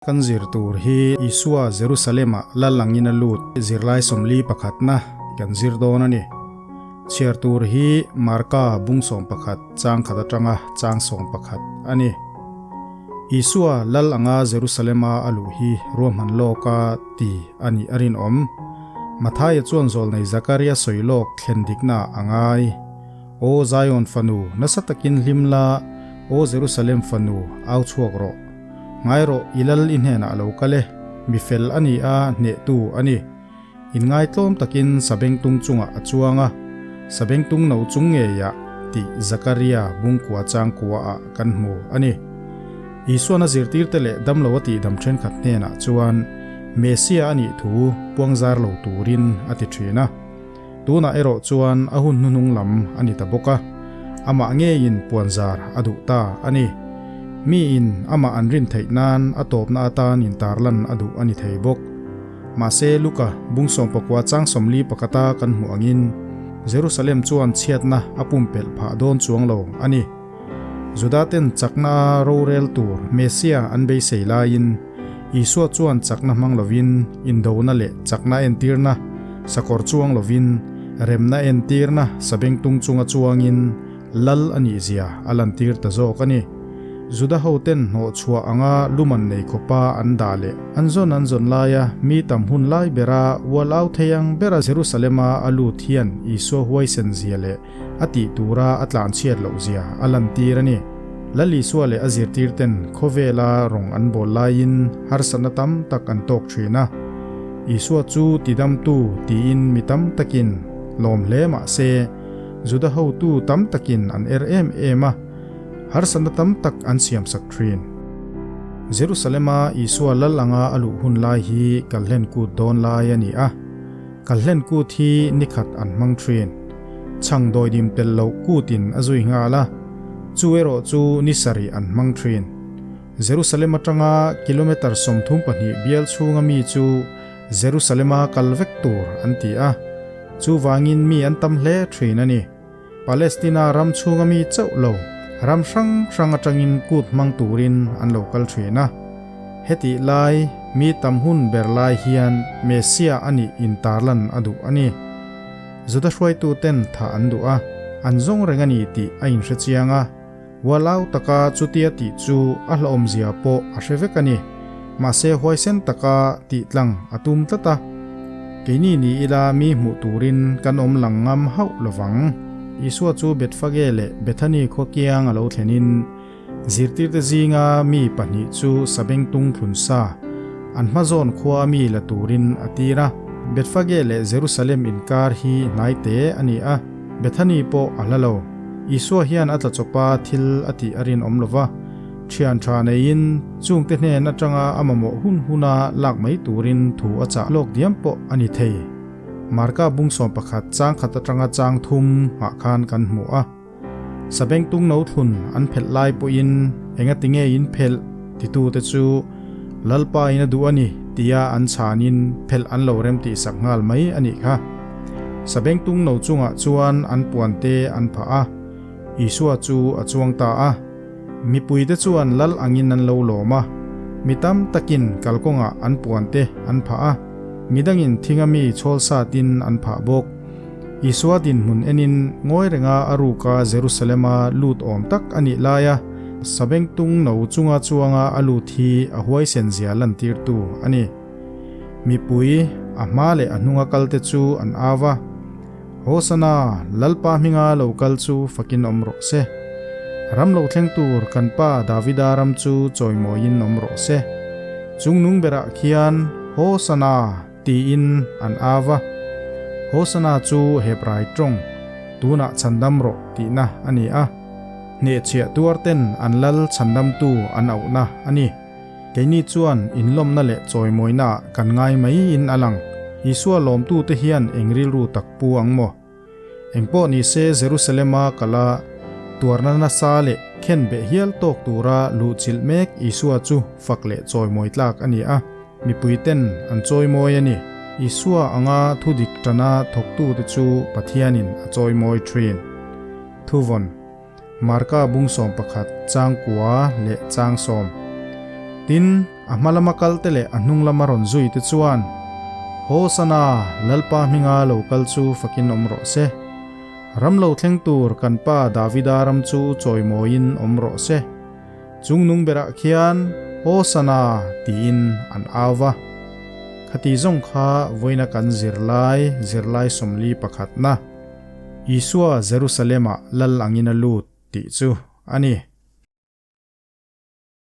Kan zir tur hi Isua Jerusalem-ah lal angin a lut zirlai 41 pakhatna kan zir dawn a ni. Chhiar tur hi Marka bung 11 chang khat atanga chang 11 a ni. Isua lal anga Jerusalem-a a luh hi ruahman lawka ti a nih a rinawm. Mathaia chuan zawlnei Zakaria sawi lawk thlen dikna a ngai. Aw Zion fanu, nasa takin hlim la, Aw Jerusalem fanu, au chhuak rawh. Ngai rawh, i lal i hnenah a lo kal e, mi fel a ni a, hnehtu a ni. Inngaitlawm takin sabengtung chungah a chuang a, sabengtung no chung ngeiah tih Zakaria bungkua changkuaah kan hmu a ni. Isuan a zirtirte leh damlo a tihdam thenkhat hnenah chuan Messia a nih thu puangzar lo turin a ti thin a. Tunah erawh chuan a hun hnuhnung lam a ni ta bawk a, amah ngeiin puanzar a duh ta a ni. Miin amah an rin theih nan a tawpna atan intarlan a duh a ni thei bawk. Mahse Luka bung sawmpakua chang 41 pakhata kan hmuh angin Jerusalem chuan chhiatna a pumpelh phah dawn chuang lo a ni. Judaten chakna rorel tur Messia an beisei laiin Isua chuan chakna hmang lovin indona leh chakna entirna sakawr chuang lovin remna entirna sabengtung chunga chuangin lal a nih zia a lantir ta zawk a ni. Juda hoten hnawh chhuah anga luman nei khawpa an dah leh an zawn an zawn laia mi tam hun lai bera ual au thei ang bera Jerusalema a lut hian Isua huaisen zia leh a tih tura a tlanchhiat loh zia a lantir a ni. Lal Isua leh a zirtir ten khawvela rawng an bawl laiin harsatna tam tak an tawk thin a. Isua chu tidamtu tiin mi tam takin lawm hle mah se, Juda hotu tam takin an er em em a, harsatna tam tak an siamsak thin. Jerusalema Isua lal anga a luh hun lai hi Kalhlen Kut dawn lai a ni a. Kalhlen Kut hi nikhat an hmang thin. Chhang dawidim tel loh kutin a zui nghal a, chu erawh chu ni sarih an hmang thin. Jerusalem atanga kilometre 32 bial chhunga mi chu Jerusalema kal vek tur an ti a, chuvangin mi an tam hle thin a ni. Palestina ram chhunga mi chauh lo, ram hrang hrang atangin kut hmang turin an lo kal thin a. Hetih lai, mi tam hun ber lai hian Messia a nih intarlan a duh a ni. Juda hruaituten thah an duh a, an zawng reng a ni tih a inhre chiang a. Ualau taka chutia tih chu a hlauhawmzia pawh a hre vek a ni. Mahse huaisen taka tih tlang a tum tlat a. Keini ni ila mi hmuh turin kan awm lang ngam hauh lovang. Isua chu Bethphage leh Bethany khua kiang a lo thlenin zirtirte zinga mi pahnih chu sabengtung thlun sa an hmazawn khua mi la turin a tir a. Bethphage leh Jerusalem inkar hi hnai te a ni a, Bethany pawh a hla lo. Isua hian a tla chawpa thil a tih a rinawm lo va, thian tha neiin chungte hnen atanga a mamawh hun huna lak mai turin thu a chah lawk diam pawh a ni thei. Marka bung 11 chang khat atanga chang thum ah khan kan hmu a. Sabengtung no thlun an phelh lai pawhin enga tinge in phelh titute chu Lalpa in a duh a ni tia an chhanin phelh an lo rem tih sak nghal mai a nih kha. Sabengtung no chungah chuan an puante an phah a, Isua chu a chuang ta a. Mipuite chuan lal angin an lo lawm a, mi tam takin kalkawngah an puante an phah a, midangin thinga mi chhawl satin an phah bawk. Isua dinhmun enin ngawi renga a ruka Jerusalema lut awm tak a nih laia sabengtung no chunga chuanga a lut hi a huaisen zia lantirtu a ni. Mipui a hma leh a hnunga kalte chu an au va, Hosana, Lalpa hminga lo kal chu fakin awm rawh se. Ram lo thleng tur kan pa Davida ram chu chawimawiin awm rawh se. Chungnung berah khian Hosana! Tiin an au va. Hosana chu Hebrai tawng, tunah chhandam rawh tihna a ni a. Hnehchhiah tuar ten an lal chhandamtu an auhna a ni. Keini chuan inlawmna leh chawimawinaah kan ngai mai in a lang. Isua lawmtute hian eng rilru tak pu ang maw? Engpawh ni se Jerusalema kala tuarna nasa leh khen beh hial tawk tura luhchilh mek Isua chu fak leh chawimawi tlak a ni a, mipui ten an chawimawi a ni. Isua anga thudik tana thawktute chu Pathianin a chawimawi thin. Thuvawn. Marka bung 11 chang kua leh chang 10. Tin, A hma lama kalte leh a hnung lama rawn zuite chuan, Hosana, Lalpa hminga lo kal chu fakin awm rawh se. Ram lo thleng tur kan pa Davida ram chu chawimawiin awm rawh se. Chung nung berah khian Hosana tiin an au va. Khati zawng kha vawiina kan zirlai, zirlai 41na, Isua Jerusalem-ah lal angin a lut tih chu a ni.